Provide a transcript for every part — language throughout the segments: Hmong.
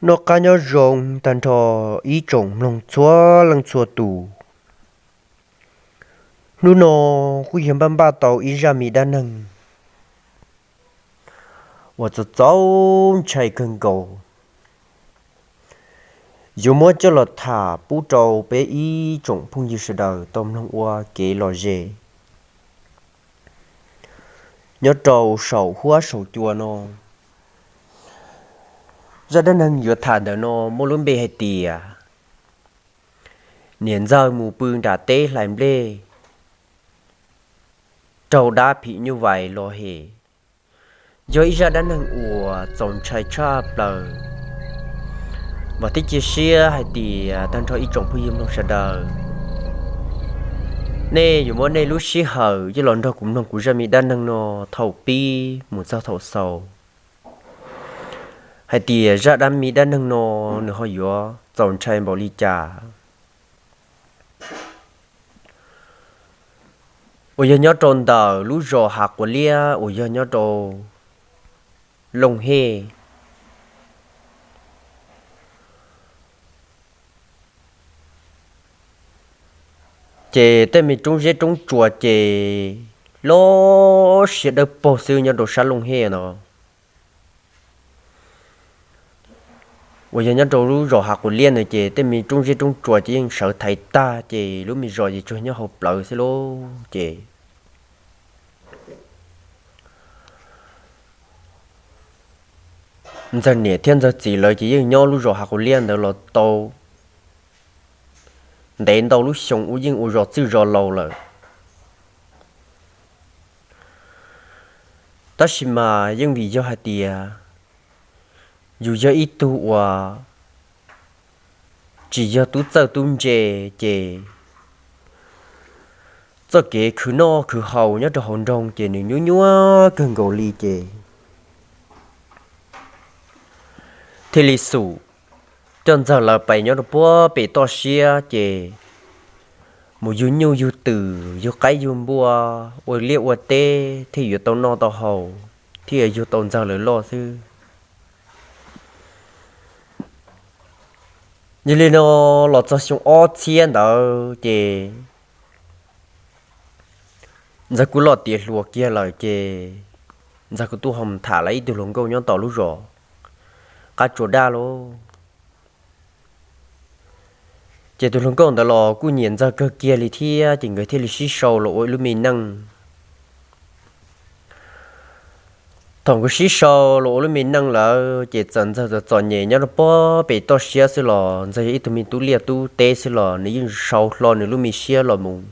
Noj qab nyob zoo tag nrho ib tsoom mloog txhua leej txhua tus. Hnub no kuj yog npaj npaj tau ib zaj me dab neeg uas txaus txaus ntshai kawg nkaus, yuav muab coj los tham pub rau peb ib tsoom phooj ywg sawv daws tau mloog ua kev lom zem. Nyob rau saum huab saum cua no, zaj dab neeg yuav tham ntawm no muaj lub npe hais tias niam ntxawg mus pw nram teb hlais nplej raug dab phim nyuj vais los hem. Yog ib zaj dab neeg uas txaus ntshai tshaj plaws, vam thiab cia siab hais tias tag nrho ib tsoom phooj ywg mloog sawv daws, nej yuav muab nej lub sij hawm coj los nrog kuv mloog kuv zaj me dab neeg no thaum pib mus txog thaum xaus, hais tias zaj dab me dab neeg no nws ho yuav txaus ntshai npaum li cas. Uas yog nyob rau ntawm lub zos Hav Quav Liab uas yog nyob rau Looj Hej, ces tej me roob zeb roob tsuas ces loj siab dawb paug xwb nyob rau sab Looj Hej no. Uas yog nyob rau lub zos Hav Quav Liab ntawd ces tej me roob zeb roob tsuas ces yeej sawv thaiv tag ces lub me zos ces tsuas nyob hauv plawv xwb lauj. Ces ntxawg niam thiab ntxawg txiv lawv ces yeej nyob lub zos Hav Quav Liab ntawd los tau ntev ntau lub xyoo ua yeej ua zos txwj zos laus lawm. Tab sis mas yeej vim yog hais tias yus yog ib tug uas tsis yog tub txawj tub ntse, ces txoj kev khwv noj khwv haus nyob rau hauv nroog ces nws nyuaj nyuaj kawg nkaus li ces thiaj li xub coj ntxawg lawv pais nyob rau puag pem toj siab ces mus yug nyuj yug twm yug qaib yug npua, ua liaj ua teb thiaj yuav tau noj tau haus, thiaj yug tau ntxawg lawv loj xwb. Yog li no los txog xyoo ob txhiab ntawd ces ntxawg kuj loj tiav hluas kiag lawm ces ntxawg kuj tuaj ho mus tham lawv ib tug hluas nkauj nyob tom lub zos qab tsua daj lauj. Ces tus hluas nkauj ntawd los kuj nyiam ntxawg kawg kiag li thiab ces nkawd thiaj li sib sau los ua ib lub me neej. Thaum nkawd sib sau los ua lub me neej lawm ces txawm ntxawg txom txom nyem nyob rau puag pem toj siab xwb los ntxawg yog ib tug me tub liaj tub teb xwb los nws yeej sau hlo nws lub me siab los mus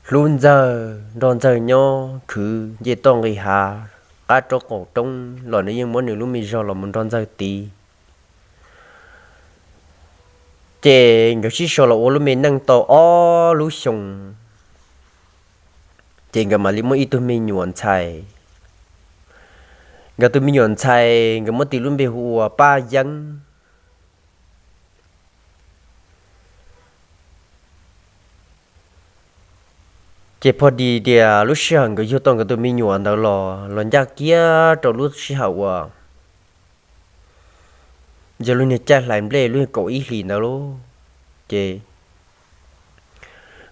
hlub ntxawg, nrog ntxawg nyob khwv ncej toj nqis hav, qab roob qaum roob los nws yeej muab nws lub me zog los mus nrog ntxawg tiv. Ces nkawd sib sau los ua lub me neej tau ob lub xyoos, ces nkawd mam li muaj ib tug me nyuam ntxhais. Nkawd tus me nyuam ntxhais nkawd muab tis lub npe hu ua Paj Yeeb. Ces pho dis tias lub sij hawm nkawd yug tau nkawd tus me nyuam ntawd los los ncaj kiag rau lub sij hawm uas yog lub niag caij hlais nplej lub niag kaum ib hlis ntawd lauj. Ces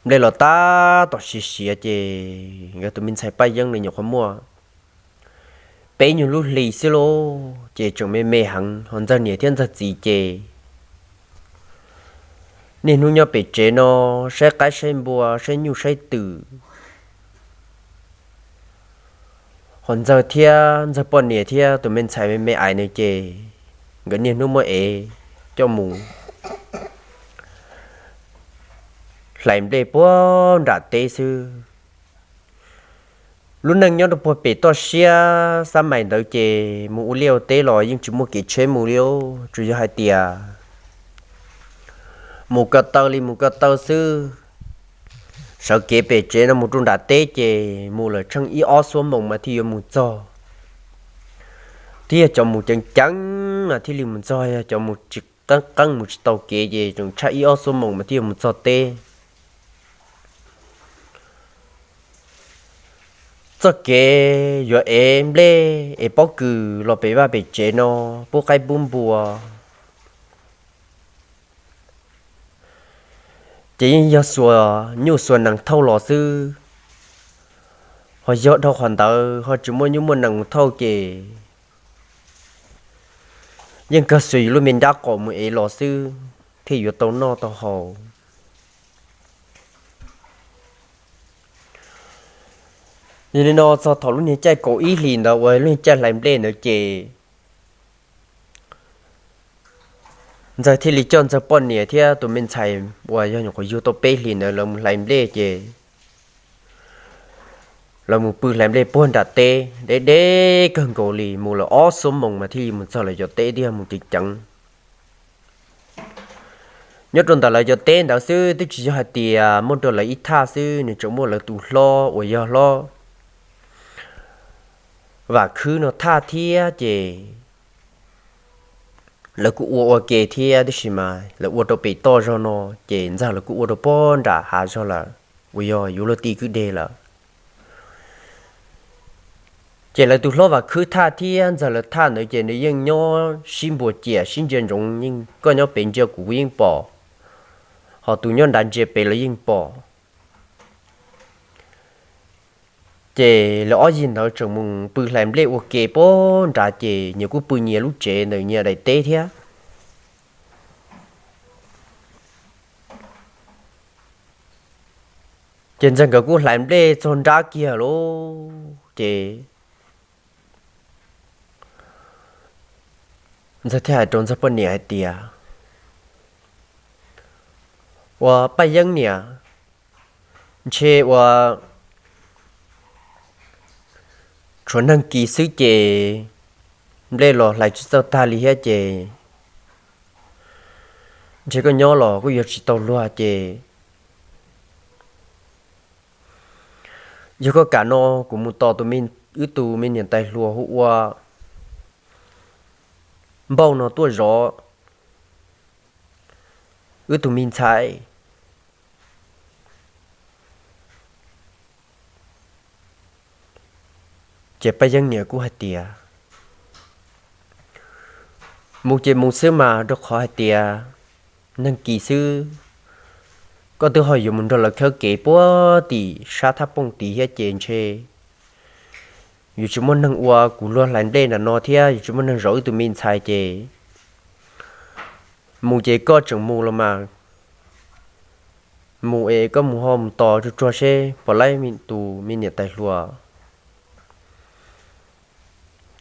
nplej los tab tom siav siav ces nkawd tus me ntxhais Paj Yeeb nws nyuam qhuav muaj peb nyuag lub hli xwb lauj, ces tseem me me heev. Ho ntxawg niam thiab ntxawg txiv ces niaj hnub nyob pem tsev no saib qaib saib npua saib nyuj saib twm. Ho ntxawg thiab ntxawg poj niam thiab tus me ntxhais me me ais nws ces nkawd niaj hnub muab ev coj mus hlais nplej puag nram teb xwb. Lub neej nyob rau puag pem toj siab xab mais ntawd ces mus ua liaj ua teb los yeej tsis muaj kev tsheb mus li, tsuas yog hais tias mus ko taw li mus ko taw xwb. Sawv kev pem tsev no mus rau nram teb ces mus lawm tsheej ib ob xuab moos mas thiaj yuav mus txog, thiab yog cov mus ceev ceev mas thiaj li mus txog, yog cov mus tsis qeeb qeeb mus tsis tau kev ces tseem tshaj ib ob xuab moos mas thiaj yuav mus txog teb. Txoj kev yuav ev nplej ev pob kws los pem vaj pem tsev no, pub qaib pub npua, ces yeej yog xuas nyuj xuas nees thauj los xwb. Ho yog dhau qhov ntawd ho tsis muaj nyuj muaj nees mus thauj ces yeej kawg xuas yus lub me nrab qaum mus ev los xwb thiaj yuav tau noj tau haus. Yog li no txog thaum lub niag caij kaum ib hlis ntawd uas lub niag caij hlais nplej ntawd ces Ntxawg thiaj li coj Ntxawg poj niam thiab tus me ntxhais uas yog nyuam qhuav yug tau peb hlis ntawd lawv mus hlais nplej ces lawv mus pw hlais nplej puag nram teb deb deb kawg nkaus li, mus lawm ob xuab moos mas thiaj li mus txog lawv cov teb thiab mus ceev ceev. Nyob rau ntawm lawv cov teb ntawd xwb twb tsis yog hais tias muaj rau lawv ib thaj xwb, nws tseem muaj lawv tus hlob uas yog hlob Vam Khwb no thaj thiab ces lawv kuj ua ua ke thiab, tab sis mas lawv ua rau pem toj zog no ces Ntxawg lawv kuj ua rau puag nram hav zog lawm uas yog yuav luag ti kwj deg lawm. Ces lawv tus hlob Vam Khwb thaj thiab Ntxawg lawv thaj ntawd ces nws yeej nyob sib npuas ciam sib ntsia ntsoov, yeej koj nyob pem ntsia kuv kuv yeej pom, ho tus nyob nrad ntsia pem lawv yeej pom. Ces lawv ob yig ntawd tseem mus pw hlais nplej ua ke puag nrad ces nyias kuj pw nyias lub tsev ntawm nyias daim teb thiab. Ces Ntxawg nkawd kuj hlais nplej txog nrab kiag lauj ces Ntxawg thiaj hais rau Ntxawg poj niam hais tias, Ua Paj Yeeb niam, ntshe ua tshuav neeg kis xwb ces nplej los hlais tsis txawj tag li thiab ces ntshe koj nyob los kuj yuav tsis tau luag ces yog koj kam no kuv mus tos tus me, wb tus me niam tais hluas hu ua Npauj no tuaj zov wb tus me ntxhais. Ces Paj Yeeb niam kuj hais tias, Mus ces mus xwb mas, rau qhov hais tias neeg kis xwb, koj twb ho yuav mus nrog lawv khawb kev puag tim sab thaj pooj tid thiab ces ntshe yuav tsis muaj neeg ua kuv luag hlais nplej nram no thiab yuav tsis muaj neeg zov wb tus me ntxhais ces mus ces koj tseem mus los mas, mus es koj mus ho mus tos tsuag tsuag seb puas laib tus me niam tais hluas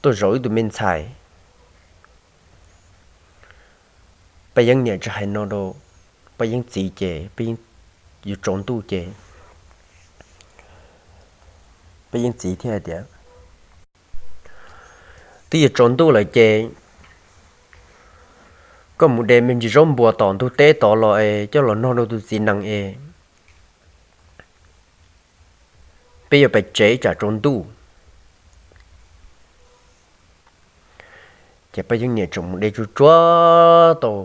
tuaj zov wb tus me ntxhais. Paj Yeeb niam tsis hais no rau Paj Yeeb txiv ces Paj Yeeb yuav tsaus ntuj ces Paj Yeeb txiv thiaj hais tias, Twb yuav tsaus ntuj lawm ces koj mus de me ntsis zaub npua tom ntug teb tod los es coj los noj rau tus txiv nees es peb yuav pais tsev tsam tsaus ntuj. Ces Paj Yeeb niam tseem mus de tsuag tsuag tau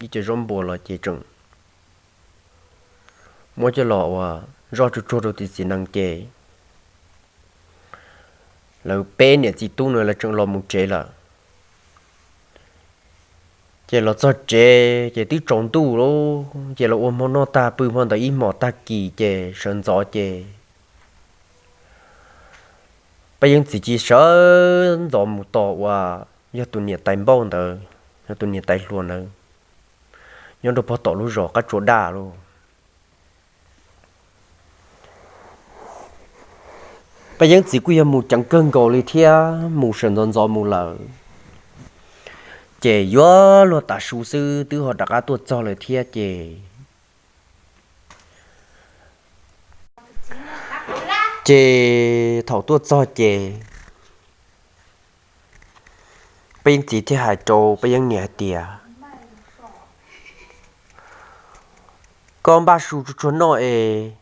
ib co zaub npua los ces tseem muab coj los ua zoj tsuag tsuag rau tus txiv nees ces lawv peb niam txiv tub no lawv tseem los mus tsev lawm. Ces los txog tsev ces twb tsaus ntuj lauj, ces los ua hmo noj tag pw hmo ntawd ib hmos tag kis ces sawv ntxov ces Paj Yeeb txiv cia sawv ntxov mus tos uas yog tus niam tais npauj ntawd, yog tus niam tais hluas ntawd nyob rau puag tom lub zos qab tsua daj lauj. Paj Yeeb txiv kuj yog mus ceev kawg nkaus li thiab mus sawv ntxov ntxov mus lawm. Ces yuav luag tav su xwb twb ho rov qab tuaj txog lawm thiab ces, ces thaum tuaj txog ces Paj Yeeb txiv thiaj hais rau Paj Yeeb niam hais tias, Koj npaj su tsuag tsuag noj es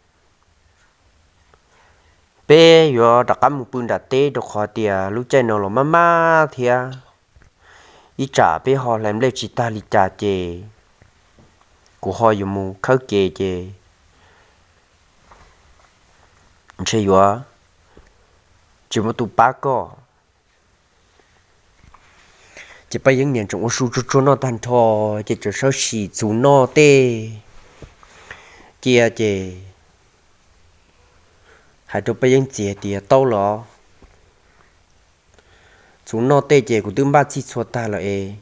peb yuav rov qab mus pw nram teb rau qhov tias lub caij no los maj maj thiab, ib tsam peb ho hlais nplej tsis tag li cas ces kuv ho yuav mus khawb kev ces ntshe yuav tsis muaj tus pab koj. Ces Paj Yeeb niam tseem ua su tsuag tsuag noj tag nrho, ces tseem sawv sim txhuv noj tej cia, ces hais rau Paj Yeeb txiv hais tias, Tau los, txhuv noj tej ces kuv twb npaj txhij txhua tag lawm es,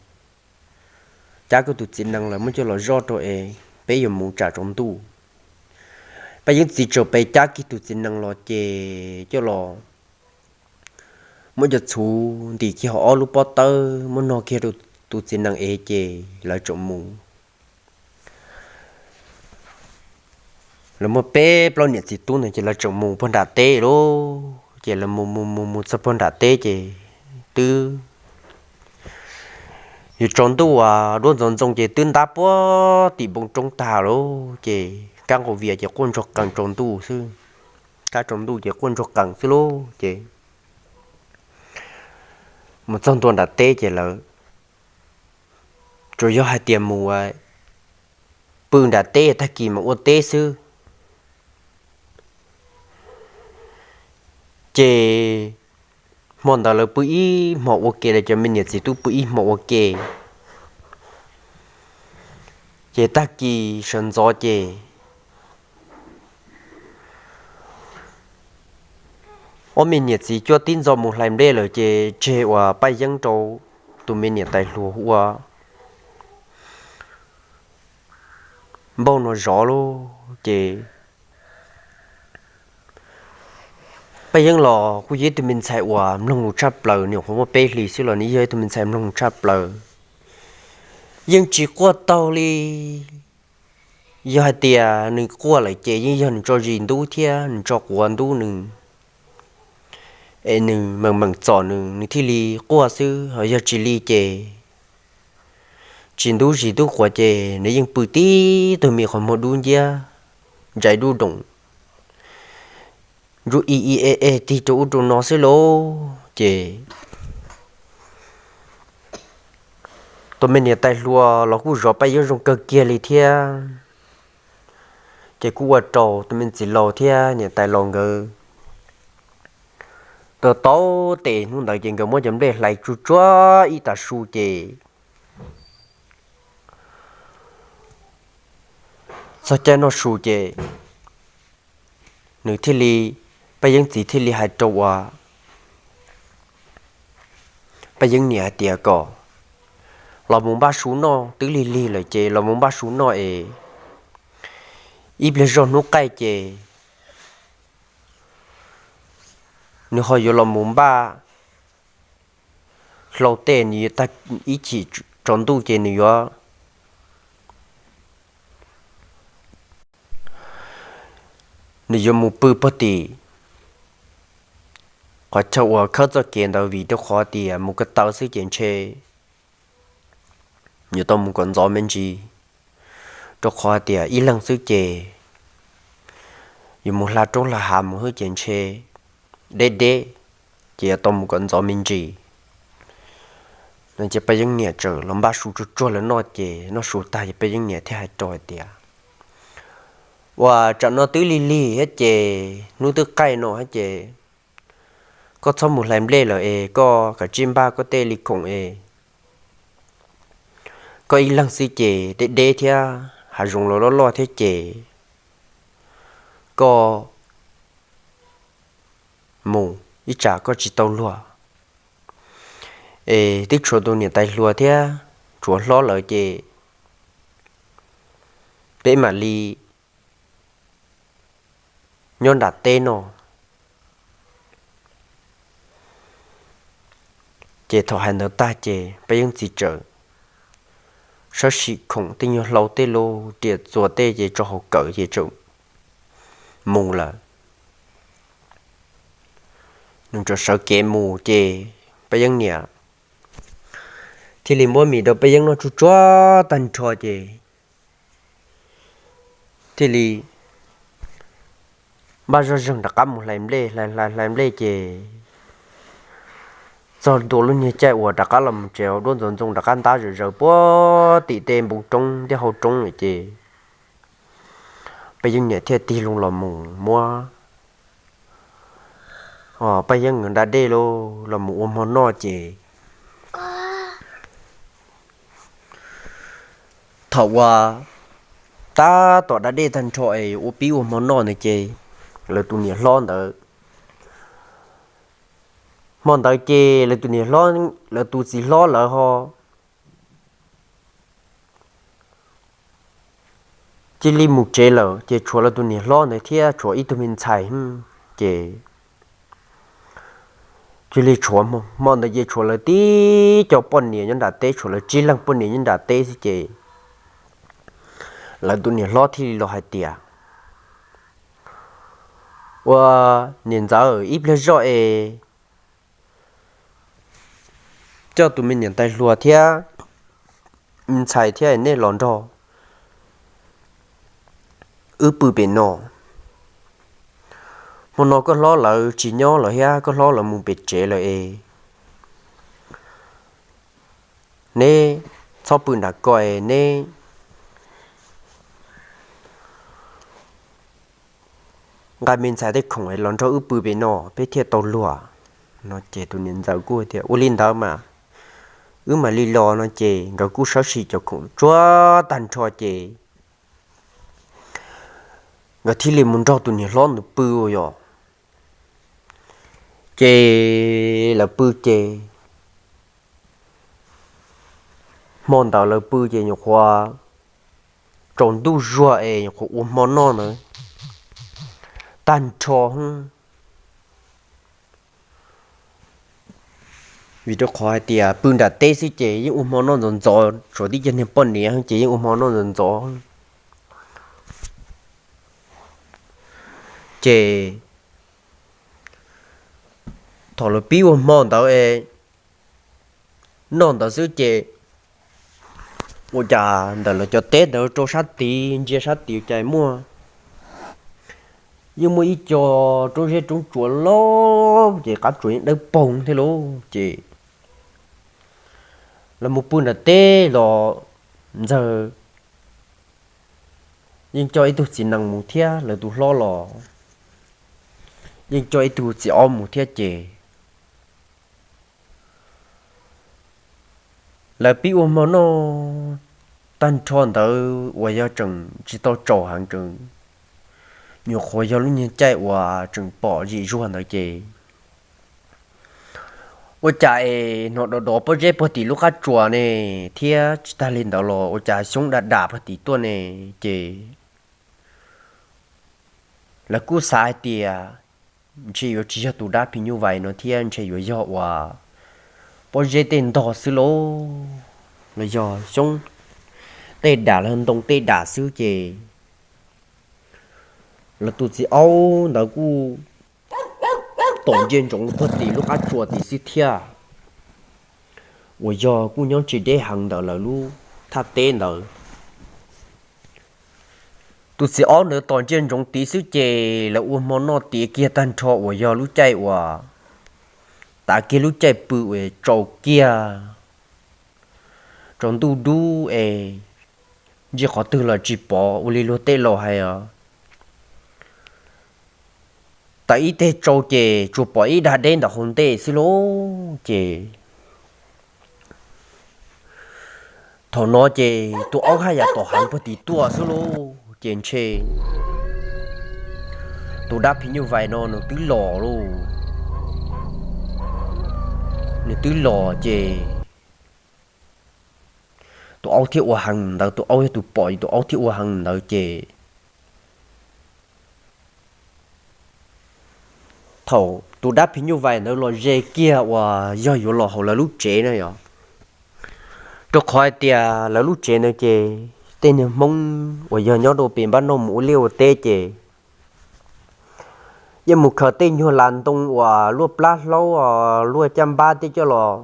cab koj tus txiv nees los muab coj los zoj rau es peb yuav mus tsam tsaus ntuj. Paj Yeeb txiv txawm pes cab kiag tus txiv nees los ces coj los muab cov txhuv ntim kiag hauv ob lub pob tawb muab nog kiag rau tus txiv nees es ces lawv tseem mus. Lawv muaj peb plaub niam txiv tub ntawd ces lawv tseem mus puag nram teb lauj. Ces lawv mus mus mus mus txog puag nram teb ces twb yuav tsaus ntuj uas duab ntxoov ntxoo ces twb ntab puag tim npoo roob tag lauj. Ces kab nqus vias ces quaj ntsoog qees tsaus ntuj xwb. Kab tsaus ntuj ces quaj ntsoog qees xwb lauj. Ces mus txog ntua nram teb ces lawv tsuas yog hais tias mus pw nram teb tag kis mas ua teb xwb. Ces hmo ntawd lawv pw ib hmos ua ke, lawv cov me niam txiv tub pw ib hmos ua ke. Ces tag kis sawv ntxov ces ob me niam txiv cuaj tib ntxov mus hlais nplej lawm ces tseg uas Paj Yeeb rau tus me niam tais hluas hu ua Npauj no zov lauj. Ces Paj Yeeb los kuj yog ib tug me ntxhais uas mloog lus tshaj plaws, nws nyuam qhuav muaj peb hlis xwb los nws yog ib tug me ntxhais mloog lus tshaj plaws, yeej tsis quaj taug li. Yog hais tias nws quaj lawm ces yeej yog nws tso zis ntub thiab nws tso quav ntub nws, es nws meem meem txom nws, nws thiaj li quaj xwb. Ho yog tsis li ces tsis ntub zis ntub quav ces nws yeej pw tib tug me qhov muag dub nciab, ntsais dub doom, ntsuj i i e e tig rau ub rau no xwb lauj. Ces tus me niam tais hluas los kuj zov Paj Yeeb zoo kawg kiag li thiab. Ces kuj ua rau tus me txiv laus thiab niam tais laus nkawd tau tau tes. Hnub ntawd ces nkawd muab cov nplej hlais tsuag tsuag ib tag su ces txog caij noj su ces nws thiaj li, Paj Yeeb txiv thiaj li hais rau uas Paj Yeeb niam hais tias kom los mus npaj su noj, twb lig lig lawm ces los mus npaj su noj es ib pliag zog hnub qaij ces nws ho yuav los mus npaj hlau tej, nws yuav tag ib chim tsaus ntuj ces nws yuav, nws yuav mus pw puag tim qhov chaw uas khawb txoj kev ntawd vim rau qhov tias mus ko taw xwb ces ntshe yuav tau mus kom ntxov me ntsis, rau qhov tias ib leeg xwb ces yuav mus hla roob hla hav mus xwb ces ntshe deb deb, ces yuav tau mus kom ntxov me ntsis. No ces Paj Yeeb niam txawm los npaj su tsuag tsuag lawv noj ces noj su tag ces Paj Yeeb niam thiaj hais rau hais tias, Ua tsam no twb lig lig thiab ces hnub twb qaij no thiab ces koj txhob mus hlais nplej lawm es koj kav tsij npaj koj tej li khoom es koj ib leeg xwb ces deb deb thiab hav zoov los loj loj thiab ces koj mus ib tsam koj tsis tau luag. Es twb tshuav tus niam tais hluas thiab tshuav hlob lawm ces peb mam li nyob nram teb no. Ces thaum hais ntawd tag ces Paj Yeeb txiv txawm sawv sim khoom tej nyuag hlau tej lub riam txuas tej ces tso hauv kawm ces txawm mus lawm. Nws txawm sawv kev mus ces Paj Yeeb niam thiaj li muab mis rau Paj Yeeb noj tsuag tsuag tag nrho ces thiaj li npaj zoj zeeg rov qab mus hlais nplej, hlais hlais hlais nplej ces txog ntua lub nyuag caij uas rov qab los mus tsev, duab ntxoov ntxoo rov qab ntab zawm zaws puag tim tej npoo roob tej hau roob lawm ces Paj Yeeb niam thiaj tig loo los mus muab Paj Yeeb nkawd da dej los mus ua hmo noj ces thaum uas tab tom da dej tag nrho es ua pib ua hmo noj ntawd ces lawv tus niam hlob ntawd, hmo ntawd ces lawv tus niam hlob, lawv tus txiv hlob lawv ho cia li mus tsev lawm ces tshuav lawv tus niam hlob ntawd thiab tshuav ib tug me ntxhais ces cia li tshuav hmo ntawd ces tshuav lawv tib co poj niam nyob nram teb, tshuav lawv tsib leeg poj niam nyob nram teb xwb ces lawv tus niam hlob thiaj li los hais tias, Ua, niam ntxawm, ib pliag zoj es coj tus me niam tais hluas thiab ntxhais thiab nej los nrog wb pw pem no. Hmo no koj hlob lawv tsis nyob lawm thiab koj hlob lawv mus pem tsev lawm es neb txhob pw nram ko es neb nqa me ntxhais tej khoom los nrog wb pw pem no peb thiaj tau luag. No ces tus niam ntxawm kuj tias, Ua li ntawd mas wb mam li los. No ces nkawd kuj sawv tsees cov khoom tsuag tag nrho ces nkawd thiaj li mus nrog tus niam hlob ntawd pw yom. Ces lawv pw ces hmo ntawd lawv pw ces nyuam qhuav tsaus ntuj zuag es nyuam qhuav ua hmo noj ntawd tag nrho. Vim rau qhov hais tias pw nram teb xwb ces yeej ua hmo noj ntxov ntxov, tshuav tib co niag poj niam ces yeej ua hmo noj ntxov ntxov. Ces thaum lawv pib ua hmo ntawd es noj ntawd xwb ces ua cas ntawm lawv cov teb ntawd rau sab tid ntsia sab tid cas muaj, yeej muaj ib co roob zeb roob tsuas loj ces qab tsuas yeej dawb paug thiab lauj. Ces lawv mus pw nram teb los ntxawg yeej coj ib tug txiv nees mus thiab lawv tus hlob los yeej coj ib tug txiv aub mus thiab ces lawv pib ua hmo noj tag nrho ntawd uas yog tseem tsis tau tsaus heev, tseem nyuam qhuav yog lub nyuag caij uas tseem pom zim zuag ntawd ces ua cas es hnov dov dov pob zeb puag tim lub qab tsuas ne, thiab tsis tag li ntawd los ua cas xyoob dam dam puag tim tuaj ne. Ces lawv kuj xav hais tias ntshe yuav tsis yog tus dab phim nyuj vais no thiab, ntshe yuav yog uas pob zeb tej ntog xwb lauj, los yog xyoob tej dam los ntoo tej dam xwb ces lawv tus txiv aub ntawd kuj tom ntsia ntsoov puag tim lub qab tsuas tim xwb thiab, uas yog kuj nyob tsis deb heev ntawm lawv lub thaj teb ntawd. Tus txiv aub ntawd tom ntsia ntsoov tid xwb ces lawv ua hmo noj tiav kiag tag nrho uas yog lub caij uas tav kiag lub caij pw uas tsaus kiag, tsaus ntuj dub es ntsia qhov twg los tsis pom ua li luag tej laus hais os. Tawm ib teg tsau ces tsuas pom ib dag deb ntawm hauv ntej xwb lauj. Ces thaum no ces tus aub haj yam tom heev puag tim tuaj xwb lauj. Ces ntshe tus dab phim nyuj vais no nws twb los lauj. Nws twb los ces tus aub thiaj ua heev ntawd, tus aub yog tus pom, tus aub thiaj ua heev ntawd ces thaum tus dab phim nyuj vais ntawd los ze kiag uas yog yuav los hauv lawv lub tsev na yom, rau qhov hais tias lawv lub tsev ntawd ces tej niag Hmoob uas yog nyob rau pem npab noj mus ua liaj ua teb ces yeej mus khaws tej nyuag las ntoo uas luaj plab hlaub, luaj caj npab tej coj los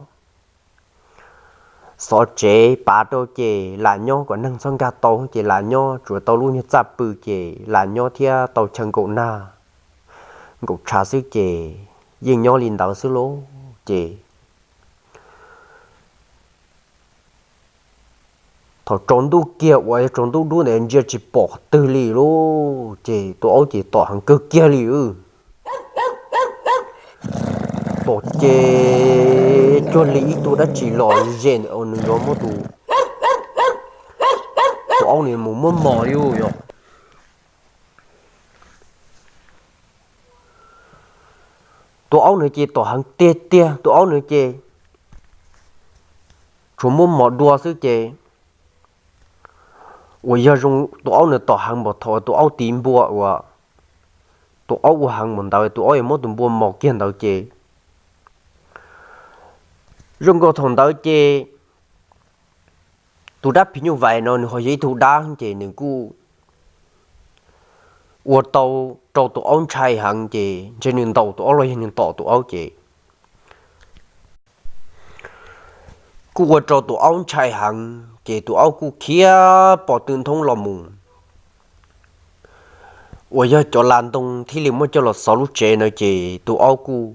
xov tsev pav rau ces lam nyob kom neeg txhob nkag tau ces lam nyob tsuas tau lub nyuag txaj pw ces lam nyob thiab tau chaw nkaum nag nkaum tshav xwb ces yeej nyob li ntawd xwb lauj. Ces thaum tsaus ntuj kiag uas yog tsaus ntuj dub ntawd ntsia tsis pom qhov twg li lauj, ces tus aub ces tom heev kawg kiag li. Ces cuag li ib tug dab tsi los ze ntawm nws nrov muab tus, tus aub nws mus muab mos li yom. Tus aub nws ces tom heev tiag tiag, tus aub nws ces tsuas muab mos dua xwb ces uas yog zoo tus aub nws tom heev npaum thaum tus aub tiv npua uas tus aub ua heev npaum ntawd tus aub yuav muab tus npua mos kiag ntawd ces zoo nkaus thaum ntawd ces tus dab phim nyuj vais no nws ho yog ib tug dab ces nws kuj ua tau rau tus aub ntshai heev ces ntshe nws ntaus tus aub los yog nws tom tus aub ces kuj ua rau tus aub ntshai heev ces tus aub kuj khiav pom tw nthoob los mus uas yog cov las ntoo thiaj li muab coj los xov lub tsev na ces tus aub kuj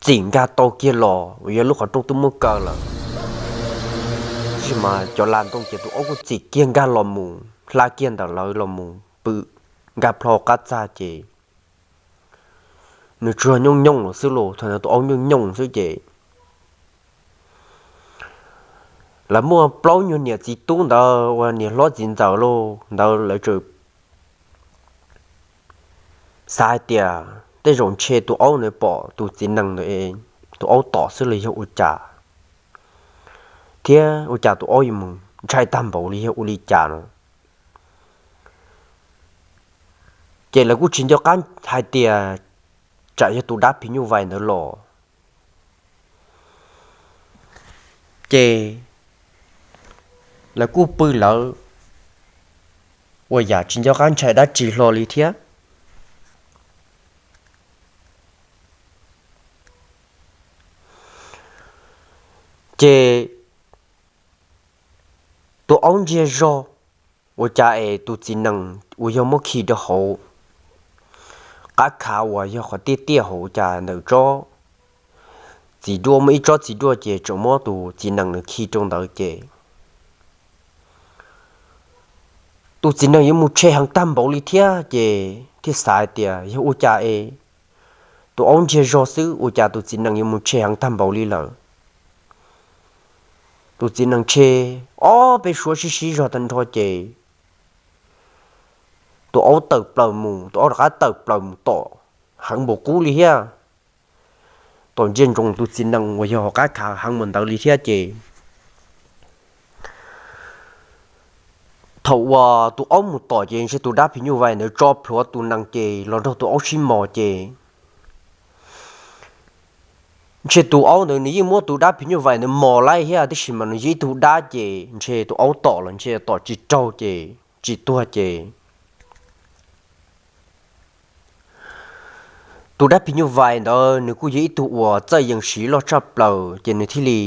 txim nkag tau kiag los uas yog lub qhov rooj twb muab kaw lawm. Tab sis mas cov las ntoo ces tus aub kuj txim kiag nkag los mus hla kiag ntawm lawv los mus pw nkag plho qab txag ces nws tsuas nyooj nyooj los xwb los thaum ntawd tus aub nyooj nyooj xwb ces lawv muaj plaub nyuag niam txiv tub ntawd uas niam hlob txiv ntxawm los ntawd lawv txawm xav hais tias tej zaum ntshe tus aub ntawd pom tus txiv nees ntawd, tus aub tom xwb los yog ua cas, thiab ua cas tus aub yuav mus ntshai tag npaum li yog ua li cas no. Ces lawv kuj tsis nco qab hais tias tsam yog tus dab phim nyuj vais ntawd los. Ces lawv kuj pw lawv ua yam tsis nco qab ntshai dab tsi hlo li thiab. Ces tus aub ntsiag zog ua cas es tus txiv nees uas yog muab khi rau hauv qab khav uas yog qhov tiaj tiaj hauv cas ntawm tsob txiv duaj, muaj ib tsob txiv duaj ces tseem muab tus txiv nees nws khi rau ntawd ces tus txiv nees yuav mus tshe heev tag npaum li thiab ces thiaj xav hais tias yog ua cas es tus aub ntsiag zog xwb ua cas tus txiv nees yuav mus tshe heev tag npaum li lawm. Tus txiv nees tshe ob peb suab sib sib zog tag nrho ces tus aub tawm plaws mus, tus aub rov qab tawm plaws mus tom heev npaum qub li thiab. Tom ntsia ntsoov tus txiv nees uas yog hauv qab khav heev mus ntawd li thiab ces thaum uas tus aub mus tom ces ntshe tus dab phim nyuj vais ntawd tso plhuav tus nees ces los nrog tus aub sib mos ces ntshe tus aub ntawd nws yeej muab tus dab phim nyuj vais ntawd mos laij thiab, tab sis mas nws yog ib tug dab ces ntshe tus aub tom los ntshe tom tsis raug ces tsis tuag ces tus dab phim nyuj vais ntawd nws kuj yog ib tug uas txawj yees siv loj tshaj plaws ces nws thiaj li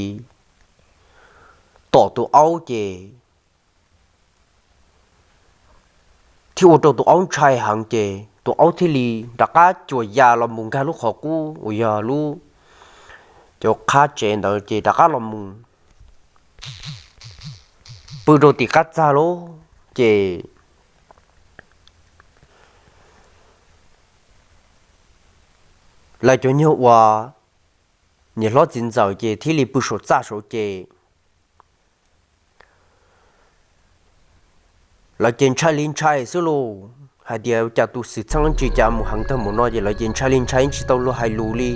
tom tus aub ces thiaj ua rau tus aub ntshai heev ces tus aub thiaj li rov qab cuas ya los mus nkag lub qhov qub uas yog lub, cov qhab tsev ntawd ces rov qab los mus pw rau tim qab txag lawm ces lawv cov nyuag uas niam hlob txiv ntxawm ces thiaj li pw saum txaj saud ces lawv ces ntshai li ntshai xwb lauj, hais tias cas tus xwm txheej tsis cas mus heev tag mus no ces lawv ces ntshai li ntshai tsis tau luag hais lus li.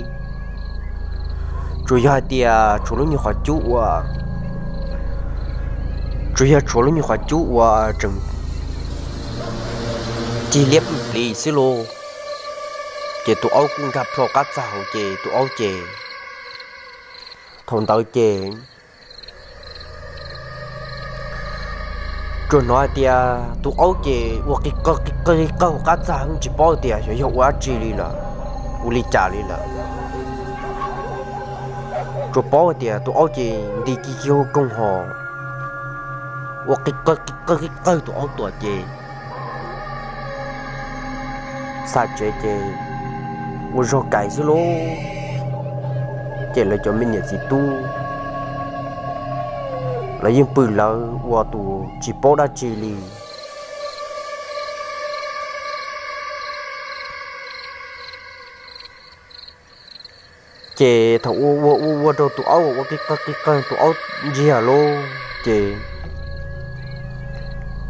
Tsuas yog hais tias tshuav lub nyuag qhov cub uas, tsuas yog tshuav lub nyuag qhov cub uas tseem cig liab pwj plis xwb lauj. Ces tus aub kuj nkag plho qab txag hauv ces tus aub ces thaum ntawd ces tsuas hnov hais tias tus aub ces ua qi qawg qi qawg qi qawg hauv qab txag, tsis paub tias xyov yog ua dab tsi li lawm, ua li cas li lawm. Tsuas paub hais tias tus aub ces nti kiv kiag koog hos ua qi qawg qi qawg qi qawg tus aub tuam ces xa tsev ces ua zog kais xwb lauj. Ces lawv cov me niam txiv tub lawv yeej pw lawv ua tus tsis paub dab tsi li. Ces thaum ua ua ua ua rau tus aub ua qi qawg qi qawg tus aub ntsiag lawm ces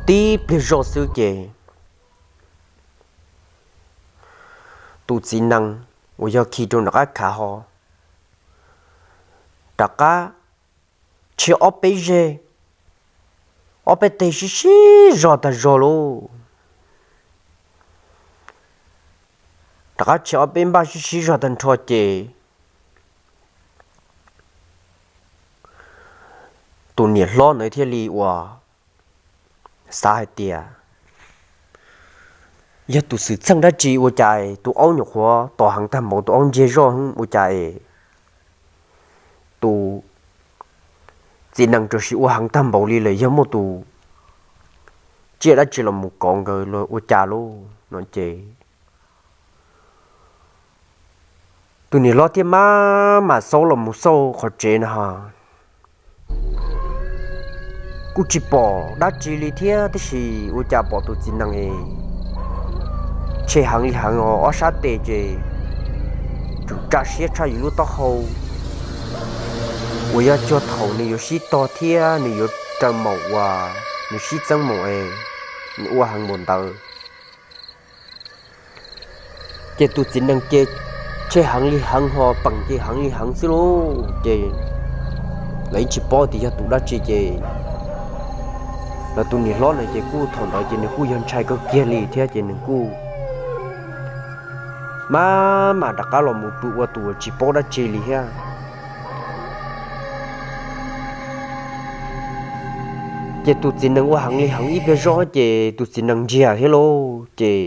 tib pliag zoj xwb ces tus txiv nees uas yog khi rau nram qab khav ho rov qab tshe ob peb zeg, ob peb teg sib sib zog tag zog lauj. Rov qab tshe ob peb npaj sib sib zog tag nrho ces tus niam hlob ntawd thiaj li uas xav hais tias yog tus xwm txheej dab tsi ua cas tus aub nyuam qhuav tos heev tag npaum, tus aub ntsiag zoj ua cas es tus txiv nees tam sim ua heev tag npaum li lawm, yog muaj tus tsiaj dab tsi los mus kov nkawd los ua cas lauj no ces tus niam hlob thiaj maj mam xauj los mus xauj qhov tsev no ho kuj tsis pom dab tsi li thiab, tab sis ua cas pom tus txiv nees es tshe heev li heev os, ob sab tes ces tsum tsa siab tshaj yus lub taub hau uas yog cuag thaum nws yuav sib tog thiab nws yuav raws maum uas nws sib txeeb maum es nws ua heev npaum ntawd. Ces tus txiv nees ces tshe heev li heev ho peem ces heev li heev xwb lauj. Ces lawv yeej tsis paub tias yog tus dab tsi ces lawv tus niam hlob na ces kuj thaum ntawd ces nws kuj yog ntshai kawg kiag li thiab ces nws kuj maj mam rov qab los mus pw ua tus tsis paub dab tsi li thiab. Ces tus txiv nees ua heev li heev ib pliag zoj ces tus txiv nees ntsiag thiab lauj ces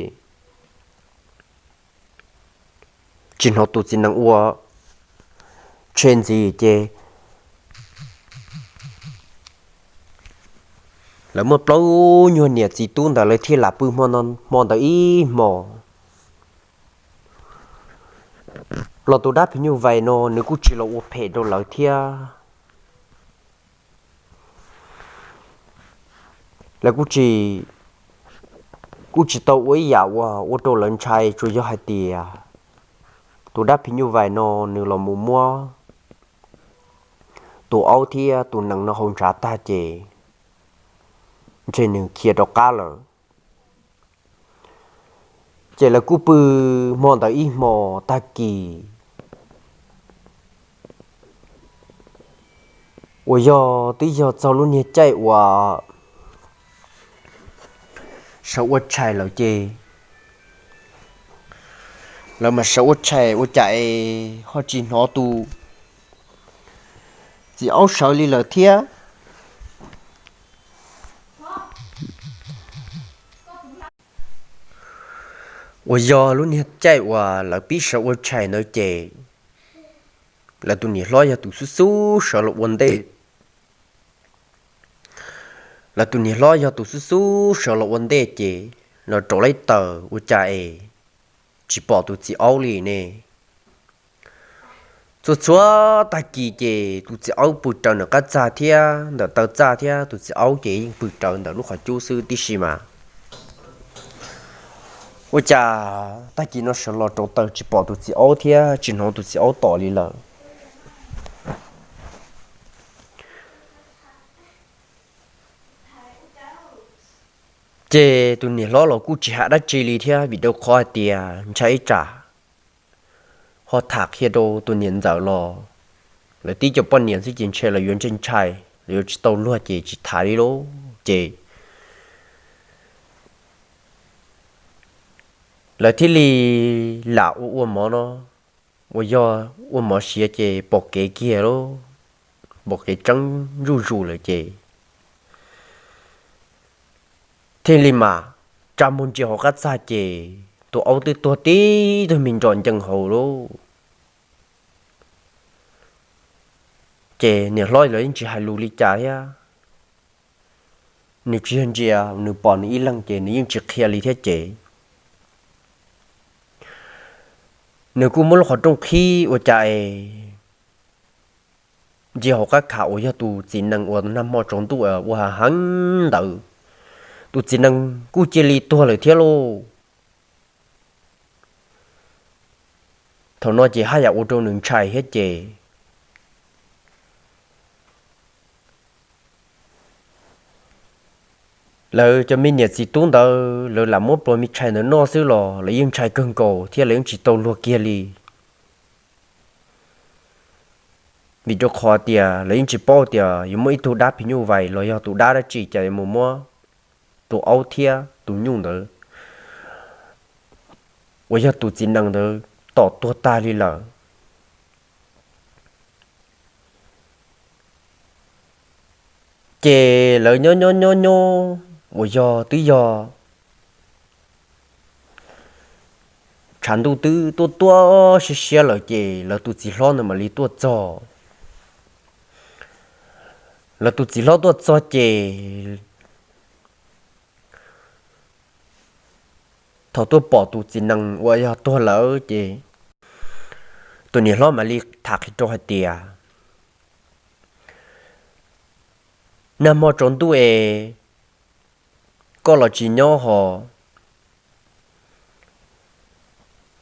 tsis hnov tus txiv nees ua tshe ntxiv ces lawv muaj plaub nyuag niam txiv tub ntawd lawv thiaj lam pw hmo ntawd ib hmo los tus dab phim nyuj vais no nws kuj tsis los ua phem rau lawv thiab. Lawv kuj tsis tau ua ib yam uas ua rau lawv ntshai, tsuas yog hais tias tus dab phim nyuj vais no nws los mus muab tus aub thiab tus nees no hau ntshav tag ces ntshe nws khiav rov qab lawm. Ces lawv kuj pw hmo ntawd ib hmo tag kis uas yog twb yog txog lub niag caij uas sawv ua tshais lawm ces lawv mas sawv ua tshais ua cas es ho tsis hnov tus txiv aub sawv li lawm thiab. Uas yog lub niag caij uas lawv pib sawv ua tshais ntawd ces lawv tus niam hlob yog tus xub xub sawv los ua ntej. Lawv tus niam hlob yog tus xub xub sawv los ua ntej ces los rau lawv taws ua cas es tsis pom tus txiv aub li ne. Txhua txhua tag kis ces tus txiv aub pw rawv ntawm qab txaj thiab ntawm taw txaj thiab tus txiv aub ces yeej pw rawv ntawm lub qhov cub xwb tib si mas ua cas tag kis no sawv los rau taws tsis pom tus txiv aub thiab tsis hnov tus txiv aub tom li lawm. Ces tus niam hlob los kuj tsis hais dab tsi li thiab vim rau qhov hais tias ntshai ib tsam ho tham qhia rau tus niam ntxawm los lawv tib co poj niam xwb ces ntshe lawv yuav ntshai ntshai, lawv yuav tsis tau luag ces tsis tham li lauj. Ces lawv thiaj li lam ua ua mov no, uas yog ua mov siav ces pom kev kiag lauj, pom kev tseeb zuj zus lawm ces thiaj li mam tsa muag ntsia hauv qab txaj ces tus aub twb tuag tib tug me nroj ncees hauv lauj. Ces niam hlob los yeej tsis hais lus li cas thiab, nws tsis yog ntsia nws pom nws ib leeg ces nws yeej tsis qhia li thiab ces nws kuj muab lub qhov rooj qhib ua cas es ntsia hauv qab kham uas yog tus txiv nees uas nag hmo tsaus ntuj ua heev ntawd, tus txiv nees kuj cia li tuag lawm thiab lauj. Thaum no ces haj yam ua rau nws ntshai thiab ces lawv cov me niam txiv tub ntawd lawv lam muab pluas me tshais ntawd noj xwb los lawv yeej ntshai kawg nkaus thiab lawv yeej tsis tau luag kiag li. Vim rau qhov tias lawv yeej tsis paub tias yuav muaj ib tug dab phim nyuj vais los yog tus dab dab tsi cas yuav mus muab tus aub thiab tus nyuj ntawd uas yog tus txiv nees ntawd tom tuag tag li lawm. Ces lawv nyob nyob nyob nyob uas yog twb yog tshav ntuj twb tuaj tuaj siab siab lawm ces lawv tus txiv hlob ntawd mam li tuaj txog. Lawv tus txiv hlob tuaj txog ces thaum tuaj pom tus txiv nees uas yog tuag lawm ces tus niam hlob mam li tham qhia rau hais tias, nag hmo tsaus ntuj es koj los tsis nyob hos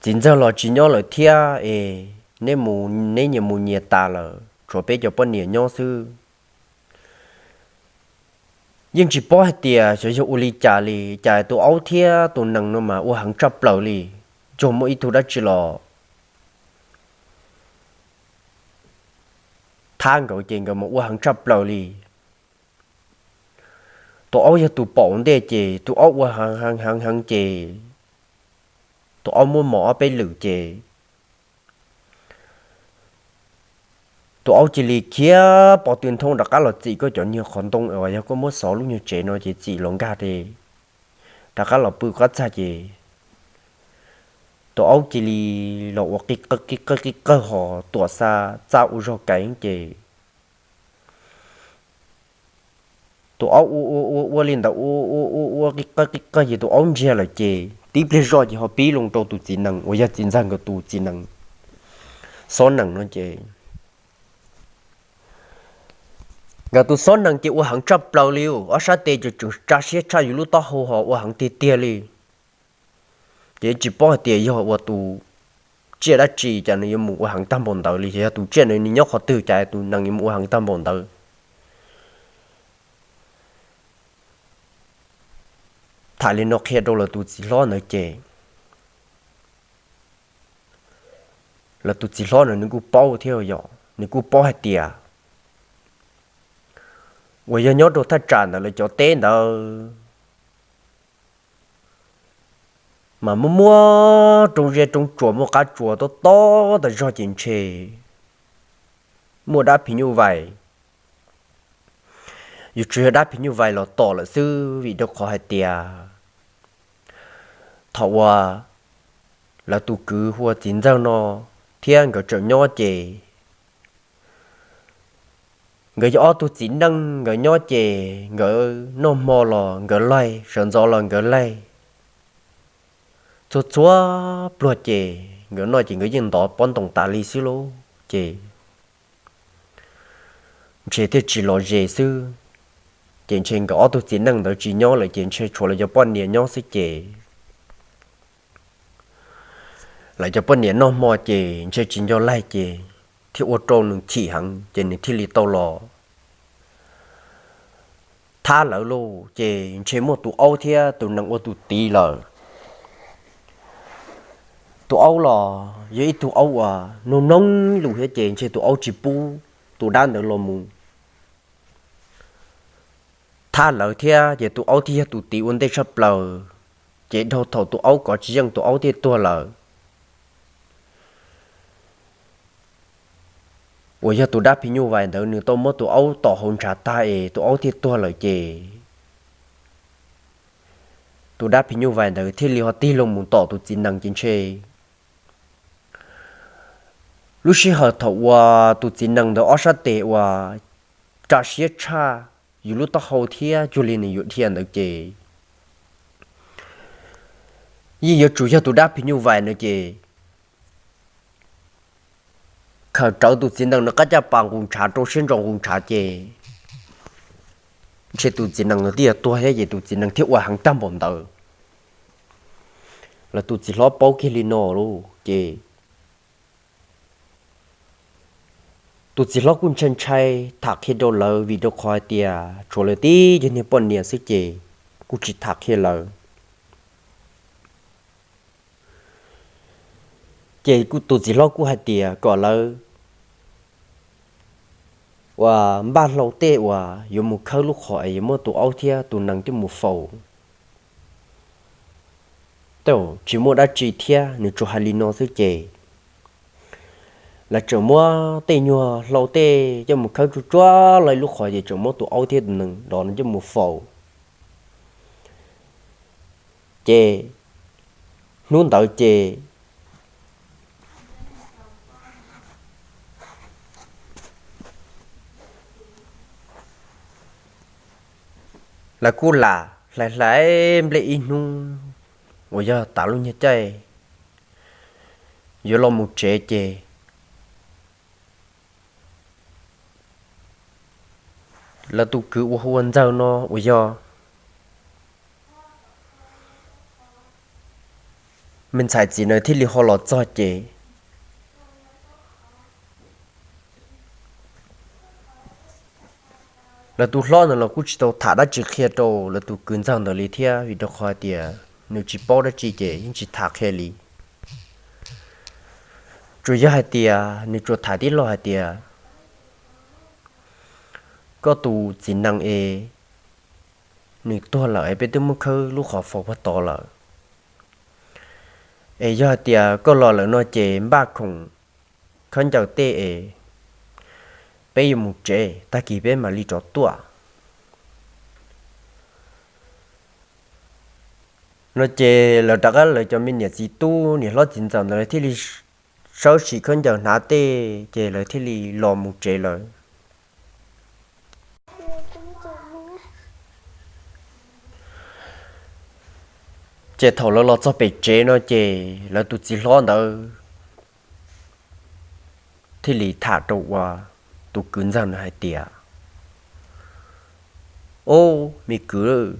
txiv ntxawg los tsis nyob lawm thiab es neb mus neb nyias mus nyias tas lawm tshuav peb cov poj niam nyob xwb. Yeej tsis paub hais tias xyov yog ua li cas li, cas tus aub thiab tus nees no mas ua heev tshaj plaws li. Tsuas muaj ib tug dab tsi los thab nkawd ces nkawd mas ua heev tshaj plaws li. Tus aub yog tus pom ua ntej ces tus aub ua heev heev heev heev ces tus aub muab mos ob peb lwm ces tus aub cia li khiav pov tw nthoob rov qab los txim koj cov nyuag qhov ntoo uas yog koj muab xov lub nyuag tsev no ces txim los nkag ces rov qab los pw qab txag ces tus aub cia li los ua qi qawg qi qawg qi qawg hos tuam xa txaj ua zog kaiv ces tus aub ua ua ua ua li ntawd ua ua ua ua qi qawg qi qawg ces tus aub ntsiag lawm ces tib pliag zoj ces ho pib loo rau tus txiv nees uas yog txiv ntxawg nkawd tus txiv nees, xob nees no ces nkawd tus xob nees ces ua heev tshaj plaws li, ob sab tes ces tseem tsa siab tshaj yus lub taub hau hos ua heev tiag tiag li. Ces tsis paub hais tias yog ua tus tsiaj dab tsi cas nws yuav mus ua heev tag npaum ntawd li, yog tus tsiaj nws nyob qhov twg cas tus nees yuav mus ua heev tag npaum ntawd. Tham li no qhia rau lawv tus txiv hlob ntawd ces lawv tus txiv hlob ntawd nws kuj paub thiab yom, nws kuj paub hais tias uas yog nyob rau thaj tsam ntawd lawv cov teb ntawd mas muaj muaj roob zeb roob tsuas muaj qab tsuas tob tob tas zog ces ntshe muaj dab phim nyuj vais. Yuav tsum yog dab phim nyuj vais los tom lawm xwb vim rau qhov hais tias thaum uas lawv tus kwv hu ua txiv ntxawg no thiab nkawd tseem nyob ces nkawd yog ob tug txiv neej, nkawd nyob ces nkawd noj hmo los nkawd laig, sawv ntxov los nkawd laig. Txhua txhua pluag ces nkawd noj ces nkawd yeej ntov pob ntoos tas li xwb lauj. Ces ntshe thiaj tsis lom zem xwb. Ces ntshe nkawd ob tug txiv neej ntawd tsis nyob lawm ces ntshe tshuav lawv cov poj niam nyob xwb ces lawv cov poj niam noj hmo ces ntshe tsis nco laig ces thiaj ua rau nws chim heev ces nws thiaj li tau los thab lawv lauj. Ces ntshe muaj tus aub thiab tus nees ua tus tiv lawm. Tus aub los yog ib tug aub uas mloog mloog lus thiab ces ntshe tus aub tsis pub tus dab ntawd los mus thab lawv thiab ces tus aub thiaj yog tus tiv ua ntej tshaj plaws. Ces dhau thaum tus aub kov tsis yeej tus aub thiaj tuag lawm. Uas yog tus dab phim nyuj vais ntawd nws tau muab tus aub tom hauv ntshav tag es tus aub thiaj tuag lawm ces tus dab phim nyuj vais ntawd thiaj li ho tig loo mus tom tus txiv nees ces ntshe lub sij hawm thaum uas tus txiv nees ntawd ob sab tes uas tsa siab tshaj yus lub taub hau thiab cuag li nws yuav dhia ntawd ces yeej yuav tsum yog tus dab phim nyuj vais no ces khaws rawv tus txiv nees no qab caj pas nqus ntshav rau siab ntso nqus ntshav ces ntshe tus txiv nees no twb yuav tuag thiab ces tus txiv nees thiaj ua heev tag npaum ntawd. Lawv tus txiv hlob paub kiag li no lauj ces tus txiv hlob kuj ntshai ntshai tham qhia rau lawv vim rau qhov hais tias tshuav lawv tib cov niag poj niam xwb ces kuj tsis tham qhia lawv. Ces tus txiv hlob kuj hais tias kom lawv uas npaj hlau tej uas yuav mus khawb lub qhov es yuav muab tus aub thiab tus nees coj mus faus. Tej tsis muaj dab tsi thiab, nws tsuas hais li no xwb ces lawv tseem muab tej nyuag hlau tej coj mus khawb tsuj tsuav lawv lub qhov ces tseem muab tus aub thiab tus nees los coj mus faus. Ces hnub ntawd ces lawv kuj lam hlais hlais nplej ib hnub uas yog tas lub nyuag caij yuav los mus tsev ces lawv tus kwv uas hu ua Ntxawg no uas yog me ntxhais txiv na thiaj li ho los txog ces lawv tus hlob ntawd los kuj tsis tau tham dab tsi qhia rau lawv tus kwv Ntxawg ntawd li thiab vim rau qhov hais tias nws tsis paub dab tsi ces yeej tsis tham qhia li. Tsuas yog hais tias nws tsuas tham tib lo hais tias koj tus txiv nees es nws tuag lawm es peb twb muab khawb lub qhov faus puag tod lawm. Es yog hais tias koj los lawm no ces npaj khoom khaub ncaws tej es peb yuav mus tsev, tag kis peb mam li rov tuaj no. Ces lawv rov qab, lawv cov me niam txiv tub niam hlob txiv ntxawm ntawd lawv thiaj li sawv sim khaub ncaws hnav tej ces lawv thiaj li los mus tsev lawm. Ces thaum lawv los txog pem tsev no ces lawv tus txiv hlob ntawd thiaj li tham rau ua tus kwv Ntxawg ntawd hais tias, Ob, me kwv,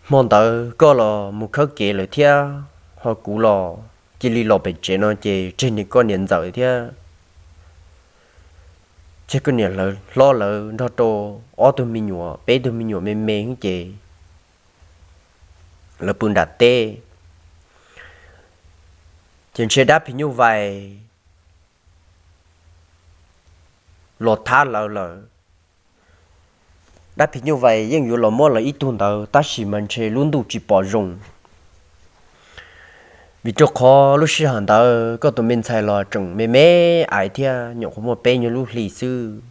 hmo ntawd koj los mus khawb kev lawm thiab, ho kuv los cia li los pem tsev no ces tseg niam koj niam ntxawm thiab tseg koj niam hlob lawv nrog rau ob tug me nyuam, peb tug me nyuam me me ces lawv pw nram teb, ces ntshe dab phim nyuj vais los thab lawv lawm. Dab phim nyuj vais yeej yuav los muab lawv ib tug ntawd tab sis mas ntshe lub ntuj tsis pom zoo, vim rau qhov lub sij hawm ntawd koj tus me ntxhais los tseem me me aiv thiab, nyuam qhuav muaj peb nyuag lub hli xwb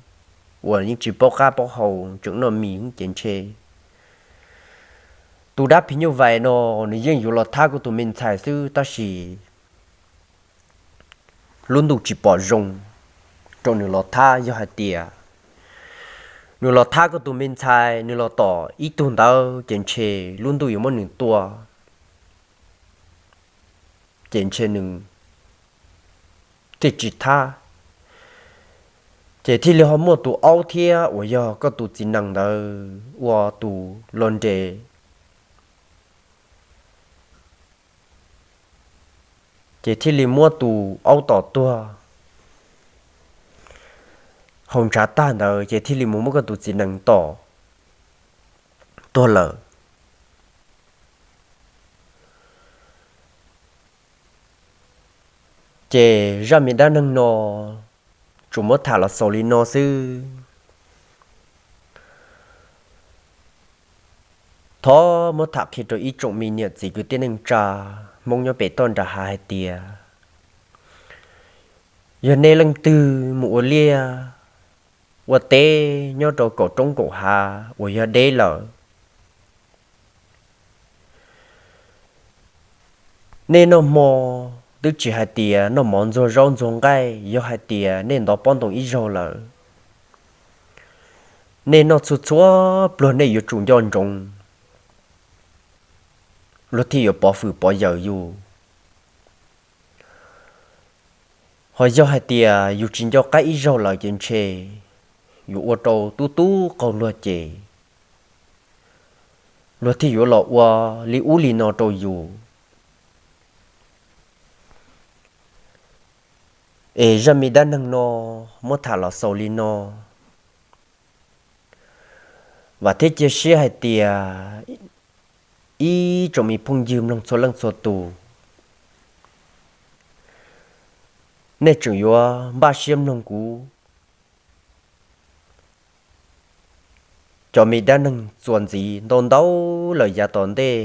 uas yeej tsis paub qab paub hau, tseem noj mis ces ntshe tus dab phim nyuj vais no nws yeej yuav los thab koj tus me ntxhais xwb tab sis lub ntuj tsis pom zoo rau nws los thab. Yog hais tias nws los thab koj tus me ntxhais, nws los tom ib tug ntawd ces ntshe lub ntuj yuav muab nws tua, ces ntshe nws thiaj tsis thab. Ces thiaj li ho muaj tus aub thiab uas yog koj tus txiv nees ntawd ua tus los nres, ces thiaj li muab tus aub tom tuag. Haus ntshav tag ntawd ces thiaj li mus muab koj tus txiv nees tom tuag lawm. Ces zaj me dab neeg no tsuas muab tham los xaus li no xwb. Thov muab tham qhia rau ib tsoom me niam txiv kwv tij neej tsa Hmoob nyob pem toj nram hav hais tias, yog nej leej twg mus ua liaj ua teb nyob rau kaum roob kaum hav uas yog deb lawm, nej noj hmo twb tsis hais tias noj mov ntxuag zaub ntxuag nqaij, yog hais tias nej ntov pob ntoo ib zaug lawm, nej noj txhua txhua pluag nej yuav tsum nco ntsoov, luag thiaj yuav pov fwm pov yawm yus. Ho yog hais tias yus tsis nco qab ib zaug lawm ces ntshe yuav ua rau tub tub qaug luag ces luag thiaj yuav los ua li ub li no rau yus. Es zaj me dab neeg no muab tham los xaus li no. Vam thiab cia siab hais tias ib tsoom me phooj ywg mloog txhua leej txhua tus, nej tseem yuav npaj siab mloog kuv cov me dab neeg txuas ntxiv ntau ntau lawm yav tom ntej.